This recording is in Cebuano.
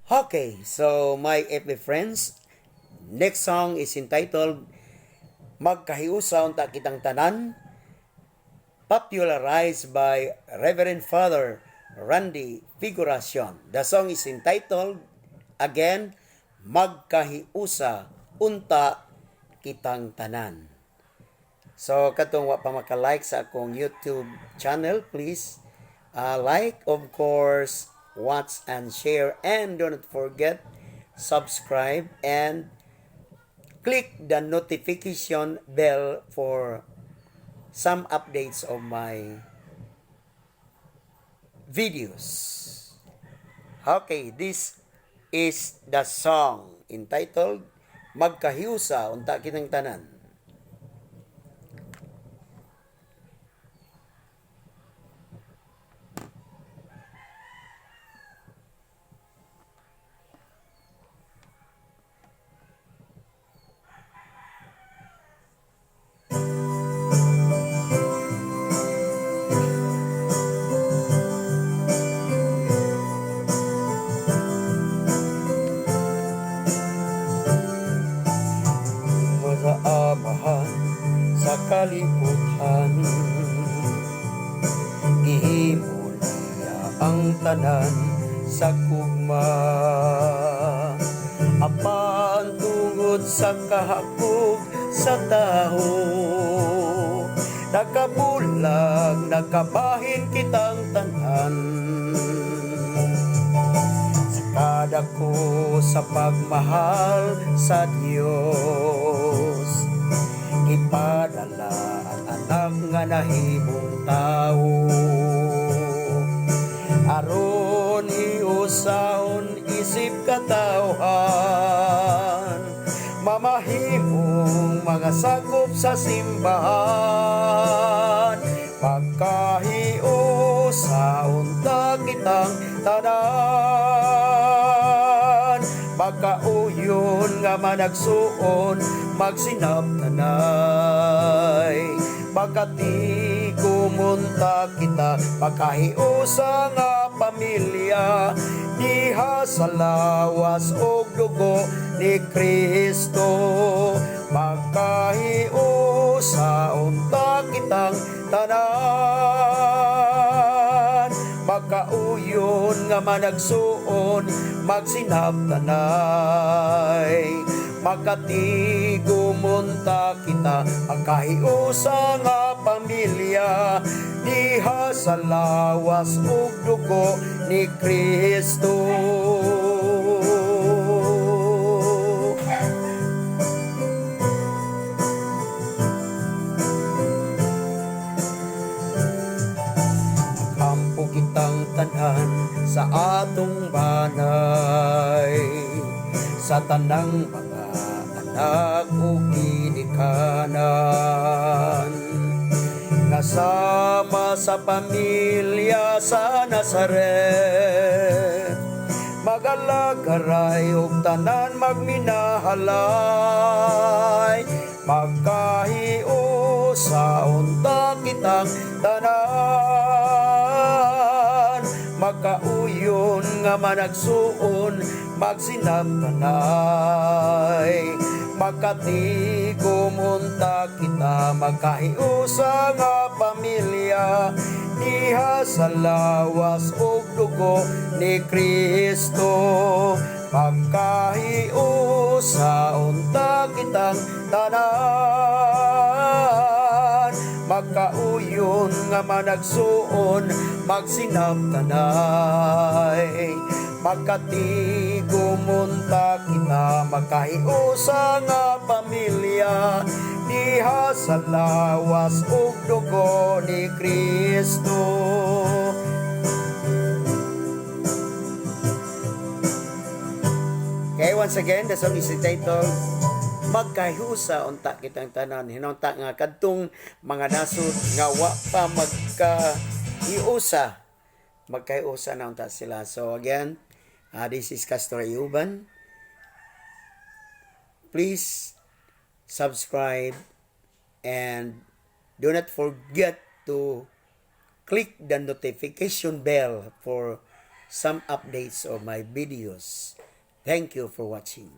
Okay, so my FB friends, next song is entitled "Magkahiusa Unta Kitang Tanan," popularized by Reverend Father Randy Figuracion. The song is entitled, again, "Magkahiusa Unta Kitang Tanan." So, katong wa pa maka-like sa akong YouTube channel, please like, of course, watch and share, and do not forget, subscribe and click the notification bell for some updates of my videos. Okay, this is the song entitled "Magkahiusa Unta Kitang Tanan." Sa Amahan sa kalibutan, gihimo niya ang tanan sa gugma. Apan tungod sa kahakog sa tawo, nakabulag, nakabahin kitang tanan. Sa kadako sa pagmahal sa Dios, ipadala ang anak nga nahimong tao aron hiusahon isip katawhan, mamahimong mga sakop sa simbahan. Pagkahiusa unta kitang tanan, magkauyon nga managsuon, magsinabtanay, magkatigumunta kita, pagkahiusa nga pamilya diha sa lawas og dugo ni Kristo. Magkahiusa unta kitang tanan, magkauyon nga managsuon, magsinabtanay, magkatigumunta kita, pagkahiusa nga pamilya diha sa lawas ug dugo ni Kristo. Ampo kitang tanan sa atong banay, sa tanang mga anak ug ginikanan nga sama sa pamilya sa Nazaret, magalagaray ug tanan magminahalay. Magkahiusa unta kitang tanan, magkauyon nga managsuon, magsinabtanay, magkatigom unta kita, magkahiusa nga pamilya diha sa lawas ug dugo ni Kristo. Pagkahiusa unta kitang tanan, magkauyon nga managsuon, magsinabtanay, magkatigom unta kita, magkahiusa nga pamilya diha sa lawas ug dugo ni Kristo. Okay, once again, the song is entitled "Magkahiusa Unta Kitang Tanan." Hinunta nga kadtong mga nasod nga wa pa magkahiusa, magkahiusa na unta sila. So again, this is Castor Iuban. Please subscribe and do not forget to click the notification bell for some updates of my videos. Thank you for watching.